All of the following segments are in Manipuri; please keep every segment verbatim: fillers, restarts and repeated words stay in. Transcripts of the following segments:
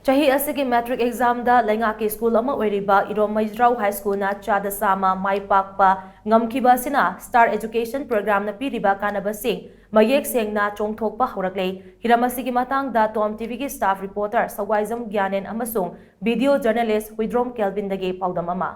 ꯆꯍꯤ ꯑꯁꯤꯒꯤ ꯃꯦꯇ꯭ꯔꯤꯛ ꯑꯦꯛꯖꯥꯝꯗ ꯂꯩꯉꯥꯛꯀꯤ ꯁ꯭ꯀꯨꯜ ꯑꯃ ꯑꯣꯏꯔꯤꯕ ꯏꯔꯣꯝ ꯃꯩꯖ꯭ꯔꯥꯎ ꯍꯥꯏ ꯁ꯭ꯀꯨꯜꯅ ꯆꯥꯗ ꯆꯥꯝꯃ ꯃꯥꯏ ꯄꯥꯛꯄ ꯉꯝꯈꯤꯕ ꯑꯁꯤꯅ ꯁ꯭ꯇꯥꯔ ꯑꯦꯖꯨꯀꯦꯁꯟ ꯄ꯭ꯔꯣꯒ꯭ꯔꯥꯝꯅ ꯄꯤꯔꯤꯕ ꯀꯥꯟꯅꯕꯁꯤꯡ ꯃꯌꯦꯛ ꯁꯦꯡꯅ ꯆꯣꯡꯊꯣꯛꯄ ꯍꯧꯔꯛꯂꯦ꯫ ꯍꯤꯔꯝ ꯑꯁꯤꯒꯤ ꯃꯇꯥꯡꯗ ꯇꯣꯝ ꯇꯤꯚꯤꯒꯤ ꯁ꯭ꯇꯥꯐ ꯔꯤꯄꯣꯔꯇꯔ ꯁꯋꯥꯏꯖꯝ ꯒ꯭ꯌꯥꯅꯦꯟ ꯑꯃꯁꯨꯡ ꯚꯤꯗꯤꯑꯣ ꯖꯔꯅꯦꯂꯤꯁ ꯍꯨꯏꯗ꯭ꯔꯣꯝ ꯀꯦꯜꯕꯤꯟꯗꯒꯤ ꯄꯥꯎꯗꯝ ꯑꯃ꯫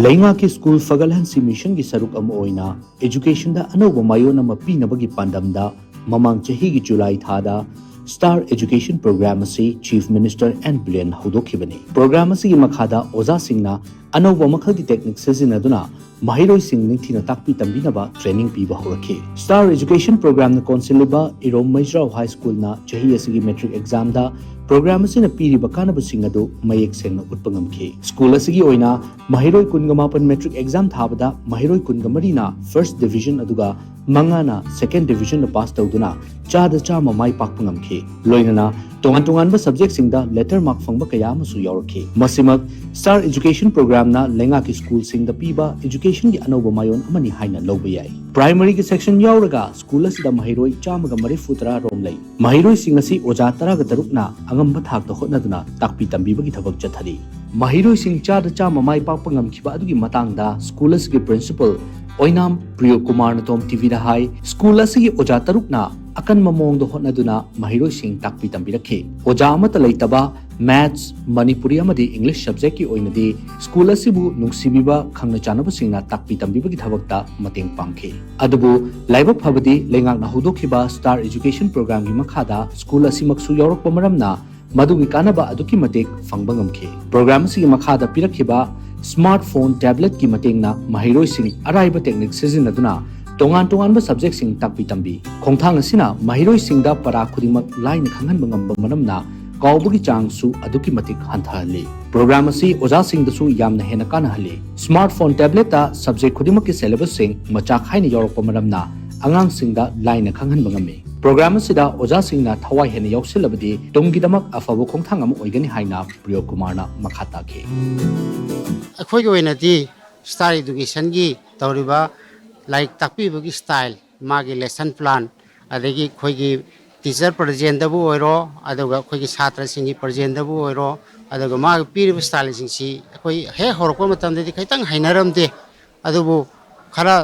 ꯂꯩꯉꯥꯛꯀꯤ ꯁ꯭ꯀꯨꯜ ꯐꯒꯠꯍꯟꯁꯤ ꯃꯤꯁꯟꯒꯤ ꯁꯔꯨꯛ ꯑꯃ ꯑꯣꯏꯅ ꯑꯦꯖꯨꯀꯦꯁꯟꯗ ꯑꯅꯧꯕ ꯃꯥꯏꯑꯣꯟ ꯑꯃ ꯄꯤꯅꯕꯒꯤ ꯄꯥꯟꯗꯝꯗ ꯃꯃꯥꯡ ꯆꯍꯤꯒꯤ ꯖꯨꯂꯥꯏ ꯊꯥꯗ ꯁ꯭ꯇꯥꯔ ꯑꯦꯖꯨꯀꯦꯁꯟ ꯄ꯭ꯔꯣꯒ꯭ꯔꯥꯝ ꯑꯁꯤ ꯆꯤꯐ ꯃꯤꯅꯤꯁꯇꯔ ꯑꯦꯟ ꯕꯤꯔꯦꯟ ꯍꯧꯗꯣꯛꯈꯤꯕꯅꯤ꯫ ꯄ꯭ꯔꯣꯒ꯭ꯔꯥꯝ ꯑꯁꯤꯒꯤ ꯃꯈꯥꯗ ꯑꯣꯖꯥꯁꯤꯡꯅ ꯑꯅꯧꯕ ꯃꯈꯜꯒꯤ ꯇꯦꯛꯅꯤꯛ ꯁꯤꯖꯤꯟꯅꯗꯨꯅ ꯃꯍꯩꯔꯣꯏꯁꯤꯡ ꯅꯤꯡꯊꯤꯅ ꯇꯥꯛꯄꯤ ꯇꯝꯕꯤꯅꯕ ꯇ꯭ꯔꯦꯅꯤꯡ ꯄꯤꯕ ꯍꯧꯔꯛꯈꯤ꯫ ꯁ꯭ꯇꯥꯔ ꯑꯦꯖꯨꯀꯦꯁꯟ ꯄ꯭ꯔꯣꯒ꯭ꯔꯥꯝꯅ ꯀꯣꯟꯁꯤꯜꯂꯤꯕ ꯏꯔꯣꯝ ꯃꯩꯖ꯭ꯔꯥꯎ ꯍꯥꯏ ꯁ꯭ꯀꯨꯜꯅ ꯆꯍꯤ ꯑꯁꯤꯒꯤ ꯃꯦꯇ꯭ꯔꯤꯛ ꯑꯦꯛꯖꯥꯝꯗ ꯄ꯭ꯔꯣꯒ꯭ꯔꯥꯝ ꯑꯁꯤꯅ ꯄꯤꯔꯤꯕ ꯀꯥꯟꯅꯕꯁꯤꯡ ꯑꯗꯨ ꯃꯌꯦꯛ ꯁꯦꯡꯅ ꯎꯠꯄ ꯉꯝꯈꯤ꯫ ꯁ꯭ꯀꯨꯜ ꯑꯁꯤꯒꯤ ꯑꯣꯏꯅ ꯃꯍꯩꯔꯣꯏ ꯀꯨꯟꯒ ꯃꯥꯄꯟ ꯃꯦꯇ꯭ꯔꯤꯛ ꯑꯦꯛꯖꯥꯝ ꯊꯥꯕꯗ ꯃꯍꯩꯔꯣꯏ ꯀꯨꯟꯒ ꯃꯔꯤꯅ ꯐꯥꯔꯁ ꯗꯤꯚꯤꯖꯟ ꯑꯗꯨꯒ ꯃꯉꯥꯅ ꯁꯦꯀꯦꯟ ꯗꯤꯚꯤꯖꯟꯗ ꯄꯥꯁ ꯇꯧꯗꯨꯅ ꯆꯥꯗ ꯆꯥꯝꯃ ꯃꯥꯏ ꯄꯥꯛꯄ ꯉꯝꯈꯤ꯫ ꯂꯣꯏꯅꯅ ꯇꯣꯉꯥꯟ ꯇꯣꯉꯥꯟꯕ ꯁꯕꯖꯦꯛꯁꯤꯡꯗ ꯂꯦꯇꯔ ꯃꯥꯔꯛ ꯐꯪꯕ ꯀꯌꯥ ꯑꯃꯁꯨ ꯌꯥꯎꯔꯛꯈꯤ꯫ ꯃꯁꯤꯃꯛ ꯁ꯭ꯇꯥꯔ ꯑꯦꯖꯨꯀꯦꯁꯟ ꯄ꯭ꯔꯣꯒ꯭ꯔꯥꯝꯅ ꯂꯩꯉꯥꯛꯀꯤ ꯁ꯭ꯀꯨꯜꯁꯤꯡꯗ ꯄꯤꯕ ꯑꯦꯖꯨꯀꯦꯁꯟꯒꯤ ꯑꯅꯧꯕ ꯃꯥꯏꯑꯣꯟ ꯑꯃꯅꯤ ꯍꯥꯏꯅ ꯂꯧꯕ ꯌꯥꯏ꯫ ꯄ꯭ꯔꯥꯏꯃꯔꯤꯒꯤ ꯁꯦꯛꯁꯟ ꯌꯥꯎꯔꯒ ꯁ꯭ꯀꯨꯜ ꯑꯁꯤꯗ ꯃꯍꯩꯔꯣꯏ ꯆꯥꯝꯃꯒ ꯃꯔꯤꯐꯨ ꯇꯔꯥ ꯔꯣꯝ ꯂꯩ꯫ ꯃꯍꯩꯔꯣꯏꯁꯤꯡ ꯑꯁꯤ ꯑꯣꯖꯥ ꯇꯔꯥꯒ ꯇꯔꯨꯛꯅ ꯑꯉꯝꯕ ꯊꯥꯛꯇ ꯍꯣꯠꯅꯗꯨꯅ ꯇꯥꯛꯄꯤ ꯇꯝꯕꯤꯕꯒꯤ ꯊꯕꯛ ꯆꯠꯊꯔꯤ꯫ ꯃꯍꯩꯔꯣꯏꯁꯤꯡ ꯆꯥꯗ ꯆꯥꯝꯃ ꯃꯥꯏ ꯄꯥꯛꯄ ꯉꯝꯈꯤꯕ ꯑꯗꯨꯒꯤ ꯃꯇꯥꯡꯗ ꯁ꯭ꯀꯨꯜ ꯑꯁꯤꯒꯤ ꯄ꯭ꯔꯤꯟꯁꯤꯄꯜ ꯑꯣꯏꯅꯥꯝ ꯄ꯭ꯔꯤꯌꯣ ꯀꯨꯃꯥꯔꯅ ꯇꯣꯝ ꯇꯤꯚꯤꯗ ꯍꯥꯏ, ꯁ꯭ꯀꯨꯜ ꯑꯁꯤꯒꯤ ꯑꯣꯖꯥ ꯇꯔꯨꯛꯅ ꯑꯀꯟꯕ ꯃꯑꯣꯡꯗ ꯍꯣꯠꯅꯗꯨꯅ ꯃꯍꯩꯔꯣꯏꯁꯤꯡ ꯇꯥꯛꯄꯤ ꯇꯝꯕꯤꯔꯛꯈꯤ꯫ ꯑꯣꯖꯥ ꯑꯃꯠꯇ ꯂꯩꯇꯕ ꯃꯦꯊꯁ, ꯃꯅꯤꯄꯨꯔꯤ ꯑꯃꯗꯤ ꯏꯪꯂꯤꯁ ꯁꯕꯖꯦꯛꯀꯤ ꯑꯣꯏꯅꯗꯤ ꯁ꯭ꯀꯨꯜ ꯑꯁꯤꯕꯨ ꯅꯨꯡꯁꯤꯕꯤꯕ ꯈꯪꯅ ꯆꯥꯟꯅꯕꯁꯤꯡꯅ ꯇꯥꯛꯄꯤ ꯇꯝꯕꯤꯕꯒꯤ ꯊꯕꯛꯇ ꯃꯇꯦꯡ ꯄꯥꯡꯈꯤ꯫ ꯑꯗꯨꯕꯨ ꯂꯥꯏꯕꯛ ꯐꯕꯗꯤ ꯂꯩꯉꯥꯛꯅ ꯍꯧꯗꯣꯛꯈꯤꯕ ꯁ꯭ꯇꯥꯔ ꯑꯦꯖꯨꯀꯦꯁꯟ ꯄ꯭ꯔꯣꯒ꯭ꯔꯥꯝꯒꯤ ꯃꯈꯥꯗ ꯁ꯭ꯀꯨꯜ ꯑꯁꯤꯃꯛꯁꯨ ꯌꯥꯎꯔꯛꯄ ꯃꯔꯝꯅ ꯃꯗꯨꯒꯤ ꯀꯥꯟꯅꯕ ꯑꯗꯨꯛꯀꯤ ꯃꯇꯤꯛ ꯐꯪꯕ ꯉꯝꯈꯤ꯫ ꯄ꯭ꯔꯣꯒ꯭ꯔꯥꯝ ꯑꯁꯤꯒꯤ ꯃꯈꯥꯗ ꯄꯤꯔꯛꯈꯤꯕ ꯁ꯭ꯃꯥꯔꯠ ꯐꯣꯟ, ꯇꯦꯕ꯭ꯂꯦꯠꯀꯤ ꯃꯇꯦꯡꯅ ꯃꯍꯩꯔꯣꯏꯁꯤꯡ ꯑꯔꯥꯏꯕ ꯇꯦꯛꯅꯤꯛ ꯁꯤꯖꯤꯟꯅꯗꯨꯅ ꯇꯣꯉꯥꯟ ꯇꯣꯉꯥꯟꯕ ꯁꯕꯖꯦꯛꯁꯤꯡ ꯇꯥꯛꯄꯤ ꯇꯝꯕꯤ꯫ ꯈꯣꯡꯊꯥꯡ ꯑꯁꯤꯅ ꯃꯍꯩꯔꯣꯏꯁꯤꯡꯗ ꯄꯔꯥ ꯈꯨꯗꯤꯡꯃꯛ ꯂꯥꯏꯅ ꯈꯪꯍꯟꯕ ꯉꯝꯕ ꯃꯔꯝꯅ ꯀꯥꯎꯕꯒꯤ ꯆꯥꯡꯁꯨ ꯑꯗꯨꯛꯀꯤ ꯃꯇꯤꯛ ꯍꯟꯊꯍꯜꯂꯤ꯫ ꯄ꯭ꯔꯣꯒ꯭ꯔꯥꯝ ꯑꯁꯤ ꯑꯣꯖꯥꯁꯤꯡꯗꯁꯨ ꯌꯥꯝꯅ ꯍꯦꯟꯅ ꯀꯥꯟꯅꯍꯜꯂꯤ꯫ ꯁ꯭ꯃꯥꯔꯠ ꯐꯣꯟ, ꯇꯦꯕ꯭ꯂꯦꯠꯇ ꯁꯕꯖꯦꯛ ꯈꯨꯗꯤꯡꯃꯛꯀꯤ ꯁꯦꯂꯦꯕꯁꯁꯤꯡ ꯃꯆꯥꯛ ꯍꯥꯏꯅ ꯌꯥꯎꯔꯛꯄ ꯃꯔꯝꯅ ꯑꯉꯥꯡꯁꯤꯡꯗ ꯂꯥꯏꯅ ꯈꯪꯍꯟꯕ ꯉꯝꯃꯤ꯫ ꯄ꯭ꯔꯣꯒ꯭ꯔꯥꯝ ꯑꯁꯤꯗ ꯑꯣꯖꯥꯁꯤꯡꯅ ꯊꯋꯥꯏ ꯍꯦꯟꯅ ꯌꯥꯎꯁꯤꯜꯂꯕꯗꯤ ꯇꯨꯡꯒꯤꯗꯃꯛ ꯑꯐꯕ ꯈꯣꯡꯊꯥꯡ ꯑꯃ ꯑꯣꯏꯒꯅꯤ ꯍꯥꯏꯅ ꯄ꯭ꯔꯤꯌꯣ ꯀꯨꯃꯥꯔꯅ ꯃꯈꯥ ꯇꯥꯈꯤ꯫ ꯑꯩꯈꯣꯏꯒꯤ ꯑꯣꯏꯅꯗꯤ ꯁ꯭ꯇꯥꯔ ꯏꯗꯨꯀꯦꯁꯟꯒꯤ ꯇꯧꯔꯤꯕ ꯂꯥꯏꯔꯤꯛ ꯇꯥꯛꯄꯤꯕꯒꯤ ꯁ꯭ꯇꯥꯏꯜ, ꯃꯥꯒꯤ ꯂꯦꯁꯟ ꯄ꯭ꯂꯥꯟ, ꯑꯗꯒꯤ ꯑꯩꯈꯣꯏꯒꯤ ꯇꯤꯆꯔ ꯄ꯭ꯔꯖꯦꯟꯗꯕꯨ ꯑꯣꯏꯔꯣ, ꯑꯗꯨꯒ ꯑꯩꯈꯣꯏꯒꯤ ꯁꯥꯇ꯭ꯔꯁꯤꯡꯒꯤ ꯄ꯭ꯔꯖꯦꯟꯗꯕꯨ ꯑꯣꯏꯔꯣ, ꯑꯗꯨꯒ ꯃꯥꯒꯤ ꯄꯤꯔꯤꯕ ꯁ꯭ꯇꯥꯏꯜꯁꯤꯡꯁꯤ ꯑꯩꯈꯣꯏ ꯍꯦꯛ ꯍꯧꯔꯛꯄ ꯃꯇꯝꯗꯗꯤ ꯈꯤꯇꯪ ꯍꯩꯅꯔꯝꯗꯦ꯫ ꯑꯗꯨꯕꯨ ꯈꯔ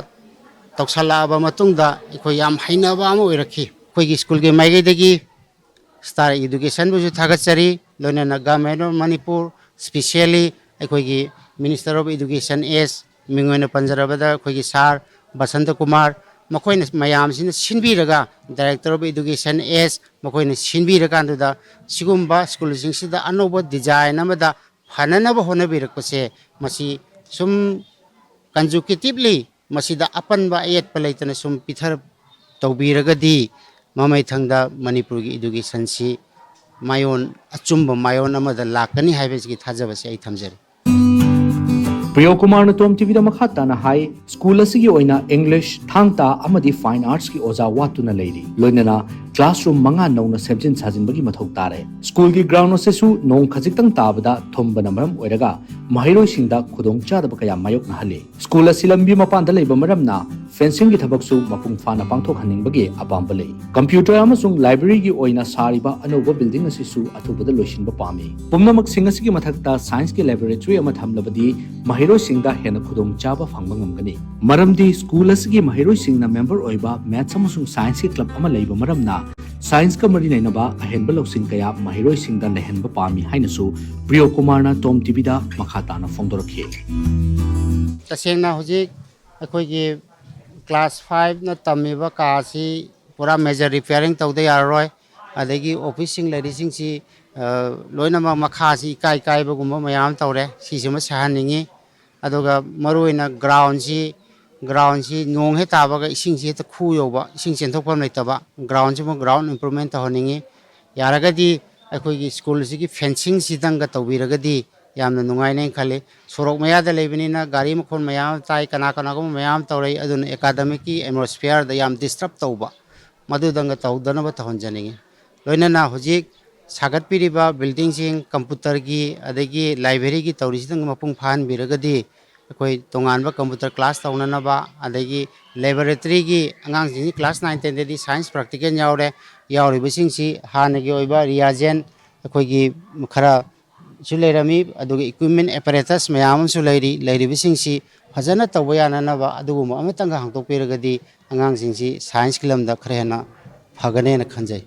ꯇꯧꯁꯜꯂꯛꯑꯕ ꯃꯇꯨꯡꯗ ꯑꯩꯈꯣꯏ ꯌꯥꯝ ꯍꯩꯅꯕ ꯑꯃ ꯑꯣꯏꯔꯛꯈꯤ꯫ ꯑꯩꯈꯣꯏꯒꯤ ꯁ꯭ꯀꯨꯜꯒꯤ ꯃꯥꯏꯀꯩꯗꯒꯤ ꯁ꯭ꯇꯥꯔ ꯏꯗꯨꯀꯦꯁꯟꯕꯨꯁꯨ ꯊꯥꯒꯠꯆꯔꯤ, ꯂꯣꯏꯅꯅ Government of Manipur, specially ꯑꯩꯈꯣꯏꯒꯤ Minister of Education ꯑꯦꯁ, ꯃꯤꯡ ꯑꯣꯏꯅ ꯄꯟꯖꯔꯕꯗ ꯑꯩꯈꯣꯏꯒꯤ ꯁꯥꯔ ꯕꯁꯟꯇ ꯀꯨꯃꯥꯔ, ꯃꯈꯣꯏꯅ ꯃꯌꯥꯝꯁꯤꯅ ꯁꯤꯟꯕꯤꯔꯒ, Director of Education ꯑꯦꯁ, ꯃꯈꯣꯏꯅ ꯁꯤꯟꯕꯤꯔꯀꯥꯟꯗꯨꯗ ꯁꯤꯒꯨꯝꯕ ꯁ꯭ꯀꯨꯜꯁꯤꯡꯁꯤꯗ ꯑꯅꯧꯕ ꯗꯤꯖꯥꯏꯟ ꯑꯃꯗ ꯐꯅꯅꯕ ꯍꯣꯠꯅꯕꯤꯔꯛꯄꯁꯦ, ꯃꯁꯤ ꯁꯨꯝ consecutively ꯃꯁꯤꯗ ꯑꯄꯟꯕ ꯑꯌꯦꯠꯄ ꯂꯩꯇꯅ ꯁꯨꯝ ꯄꯤꯊꯔ ꯇꯧꯕꯤꯔꯒꯗꯤ, ꯃꯃꯩꯊꯪꯗ ꯃꯅꯤꯄꯨꯔꯒꯤ ꯏꯗꯨꯀꯦꯁꯟꯁꯤ ꯃꯥꯏꯑꯣꯟ, ꯑꯆꯨꯝꯕ ꯃꯥꯏꯑꯣꯟ ꯑꯃꯗ ꯂꯥꯛꯀꯅꯤ ꯍꯥꯏꯕꯁꯤꯒꯤ ꯊꯥꯖꯕꯁꯦ ꯑꯩ ꯊꯝꯖꯔꯤ꯫ ꯄ꯭ꯔꯤꯌꯣ ꯀꯨꯃꯥꯔꯅ ꯇꯣꯝ ꯇꯤꯚꯤꯗ ꯃꯈꯥ ꯇꯥꯅ ꯍꯥꯏ, ꯁ꯭ꯀꯨꯜ ꯑꯁꯤꯒꯤ ꯑꯣꯏꯅ ꯏꯪꯂꯤꯁ, ꯊꯥꯡ ꯇꯥ ꯑꯃꯗꯤ ꯐꯥꯏꯟ ꯑꯥꯔꯠꯁꯀꯤ ꯑꯣꯖꯥ ꯋꯥꯠꯇꯨꯅ ꯂꯩꯔꯤ꯫ ꯂꯣꯏꯅꯅ ꯀ꯭ꯂꯥꯁꯔꯨꯝ ꯃꯉꯥ ꯅꯧꯅ ꯁꯦꯝꯖꯤꯟ ꯁꯥꯖꯤꯟꯕꯒꯤ ꯃꯊꯧ ꯇꯥꯔꯦ꯫ ꯁ꯭ꯀꯨꯜꯒꯤ ꯒ꯭ꯔꯥꯎꯟ ꯑꯁꯤꯁꯨ ꯅꯣꯡ ꯈꯖꯤꯛꯇꯪ ꯇꯥꯕꯗ ꯊꯨꯝꯕꯅ ꯃꯔꯝ ꯑꯣꯏꯔꯒ ꯃꯍꯩꯔꯣꯏꯁꯤꯡꯗ ꯈꯨꯗꯣꯡꯆꯥꯗꯕ ꯀꯌꯥ ꯃꯥꯌꯣꯛꯅꯍꯜꯂꯤ꯫ ꯁ꯭ꯀꯨꯜ ꯑꯁꯤ ꯂꯝꯕꯤ ꯃꯄꯥꯟꯗ ꯂꯩꯕ ꯃꯔꯝꯅ ꯐꯦꯟꯁꯤꯡꯒꯤ ꯊꯕꯛꯁꯨ ꯃꯄꯨꯡ ꯐꯥꯅ ꯄꯥꯡꯊꯣꯛꯍꯟꯅꯤꯡꯕꯒꯤ ꯑꯄꯥꯝꯕ ꯂꯩ꯫ ꯀꯝꯄ꯭ꯌꯨꯇꯔ ꯑꯃꯁꯨꯡ ꯂꯥꯏꯕ꯭ꯔꯦꯔꯤꯒꯤ ꯑꯣꯏꯅ ꯁꯥꯔꯤꯕ ꯑꯅꯧꯕ ꯕꯤꯜꯗꯤꯡ ꯑꯁꯤꯁꯨ ꯑꯊꯨꯕꯗ ꯂꯣꯏꯁꯤꯟꯕ ꯄꯥꯝꯃꯤ꯫ ꯄꯨꯝꯅꯃꯛꯁꯤꯡ ꯑꯁꯤꯒꯤ ꯃꯊꯛꯇ ꯁꯥꯏꯟꯁꯀꯤ ꯂꯦꯕꯣꯔꯦꯇꯔꯤ ꯑꯃ ꯊꯝꯂꯕꯗꯤ ꯃꯍꯩꯔꯣꯏꯁꯤꯡꯗ ꯍꯦꯟꯅ ꯈꯨꯗꯣꯡꯆꯥꯕ ꯐꯪꯕ ꯉꯝꯒꯅꯤ꯫ ꯃꯔꯝꯗꯤ ꯁ꯭ꯀꯨꯜ ꯑꯁꯤꯒꯤ ꯃꯍꯩꯔꯣꯏꯁꯤꯡꯅ ꯃꯦꯝꯕꯔ ꯑꯣꯏꯕ ꯃꯦꯊꯁ ꯑꯃꯁꯨꯡ ꯁꯥꯏꯟꯁꯀꯤ ꯀ꯭ꯂꯕ ꯑꯃ ꯂꯩꯕ ꯃꯔꯝꯅ ꯁꯥꯏꯟꯁꯀ ꯃꯔꯤ ꯂꯩꯅꯕ ꯑꯍꯦꯟꯕ ꯂꯧꯁꯤꯡ ꯀꯌꯥ ꯃꯍꯩꯔꯣꯏꯁꯤꯡꯗ ꯂꯩꯍꯟꯕ ꯄꯥꯝꯃꯤ ꯍꯥꯏꯅꯁꯨ ꯄ꯭ꯔꯤꯌꯣ ꯀꯨꯃꯥꯔꯅ ꯇꯣꯝ ꯇꯤꯚꯤꯗ ꯃꯈꯥ ꯇꯥꯅ ꯐꯣꯡꯗꯣꯔꯛꯈꯤ꯫ ꯇꯁꯦꯡꯅ ꯍꯧꯖꯤꯛ ꯑꯩꯈꯣꯏꯒꯤ ꯀ꯭ꯂꯥꯁ ꯐꯥꯏꯚꯅ ꯇꯝꯃꯤꯕ ꯀꯥ ꯑꯁꯤ ꯄꯨꯔꯥ ꯃꯦꯖꯔ ꯔꯤꯄꯤꯌꯥꯔꯤꯡ ꯇꯧꯗ ꯌꯥꯔꯔꯣꯏ꯫ ꯑꯗꯒꯤ ꯑꯣꯐꯤꯁꯁꯤꯡ ꯂꯩꯔꯤꯁꯤꯡꯁꯤ, ꯑ, ꯂꯣꯏꯅꯃꯛ ꯃꯈꯥꯁꯤ ꯏꯀꯥꯏ ꯀꯥꯏꯕꯒꯨꯝꯕ ꯃꯌꯥꯝ ꯑꯃ ꯇꯧꯔꯦ꯫ ꯁꯤꯁꯤꯃ ꯁꯥꯍꯟꯅꯤꯡꯉꯤ꯫ ꯑꯗꯨꯒ ꯃꯔꯨꯑꯣꯏꯅ ꯒ꯭ꯔꯥꯎꯟꯁꯤ, ꯒ꯭ꯔꯥꯎꯟꯁꯤ ꯅꯣꯡ ꯍꯦꯛ ꯇꯥꯕꯒ ꯏꯁꯤꯡꯁꯤ ꯍꯦꯛꯇ ꯈꯨ ꯌꯧꯕ, ꯏꯁꯤꯡ ꯆꯦꯟꯊꯣꯛꯐꯝ ꯂꯩꯇꯕ, ꯒ꯭ꯔꯥꯎꯟꯁꯤꯃ ꯒ꯭ꯔꯥꯎꯟ ꯏꯝꯄ꯭ꯔꯨꯚꯃꯦꯟ ꯇꯧꯍꯟꯅꯤꯡꯉꯤ꯫ ꯌꯥꯔꯒꯗꯤ ꯑꯩꯈꯣꯏꯒꯤ ꯁ꯭ꯀꯨꯜꯁꯤꯒꯤ ꯐꯦꯟꯁꯤꯡꯁꯤꯗꯪꯒ ꯇꯧꯕꯤꯔꯒꯗꯤ ꯌꯥꯝꯅ ꯅꯨꯡꯉꯥꯏꯅꯦꯅ ꯈꯜꯂꯤ꯫ ꯁꯣꯔꯣꯛ ꯃꯌꯥꯗ ꯂꯩꯕꯅꯤꯅ ꯒꯥꯔꯤ ꯃꯈꯣꯟ ꯃꯌꯥꯝ ꯑꯃ ꯇꯥꯏ, ꯀꯅꯥ ꯀꯅꯥꯒꯨꯝꯕ ꯃꯌꯥꯝ ꯑꯃ ꯇꯧꯔꯛꯏ, ꯑꯗꯨꯅ ꯑꯦꯀꯥꯗꯃꯤꯛꯀꯤ ꯑꯦꯠꯃꯣꯁꯐꯤꯌꯔꯗ ꯌꯥꯝ ꯗꯤꯁꯇꯔꯕ ꯇꯧꯕ, ꯃꯗꯨꯗꯪꯒ ꯇꯧꯗꯅꯕ ꯇꯧꯍꯟꯖꯅꯤꯡꯉꯤ꯫ ꯂꯣꯏꯅꯅ ꯍꯧꯖꯤꯛ ꯁꯥꯒꯠꯄꯤꯔꯤꯕ ꯕꯤꯜꯗꯤꯡꯁꯤꯡ, ꯀꯝꯄ꯭ꯌꯨꯇꯔꯒꯤ ꯑꯗꯒꯤ ꯂꯥꯏꯕ꯭ꯔꯦꯔꯤꯒꯤ ꯇꯧꯔꯤꯁꯤꯗꯪ ꯃꯄꯨꯡ ꯐꯥꯍꯟꯕꯤꯔꯒꯗꯤ, ꯑꯩꯈꯣꯏ ꯇꯣꯉꯥꯟꯕ ꯀꯝꯄ꯭ꯌꯨꯇꯔ ꯀ꯭ꯂꯥꯁ ꯇꯧꯅꯅꯕ, ꯑꯗꯒꯤ ꯂꯦꯕꯣꯔꯦꯇꯔꯤꯒꯤ, ꯑꯉꯥꯡꯁꯤꯡꯁꯤ ꯀ꯭ꯂꯥꯁ ꯅꯥꯏꯟ ꯇꯦꯟꯗꯗꯤ ꯁꯥꯏꯟꯁ ꯄ꯭ꯔꯥꯛꯇꯤꯀꯦꯜ ꯌꯥꯎꯔꯦ, ꯌꯥꯎꯔꯤꯕꯁꯤꯡꯁꯤ ꯍꯥꯟꯅꯒꯤ ꯑꯣꯏꯕ reagent ꯑꯩꯈꯣꯏꯒꯤ ꯈꯔꯁꯨ ꯂꯩꯔꯝꯃꯤ, ꯑꯗꯨꯒ equipment apparatus ꯃꯌꯥꯝ ꯑꯃꯁꯨ ꯂꯩꯔꯤ꯫ ꯂꯩꯔꯤꯕꯁꯤꯡꯁꯤ ꯐꯖꯅ ꯇꯧꯕ ꯌꯥꯅꯅꯕ ꯑꯗꯨꯒꯨꯝꯕ ꯑꯃꯇꯪꯒ ꯍꯥꯡꯗꯣꯛꯄꯤꯔꯒꯗꯤ ꯑꯉꯥꯡꯁꯤꯡꯁꯤ scienceꯀꯤ ꯂꯝꯗ ꯈꯔ ꯍꯦꯟꯅ ꯐꯒꯅꯦꯅ ꯈꯟꯖꯩ꯫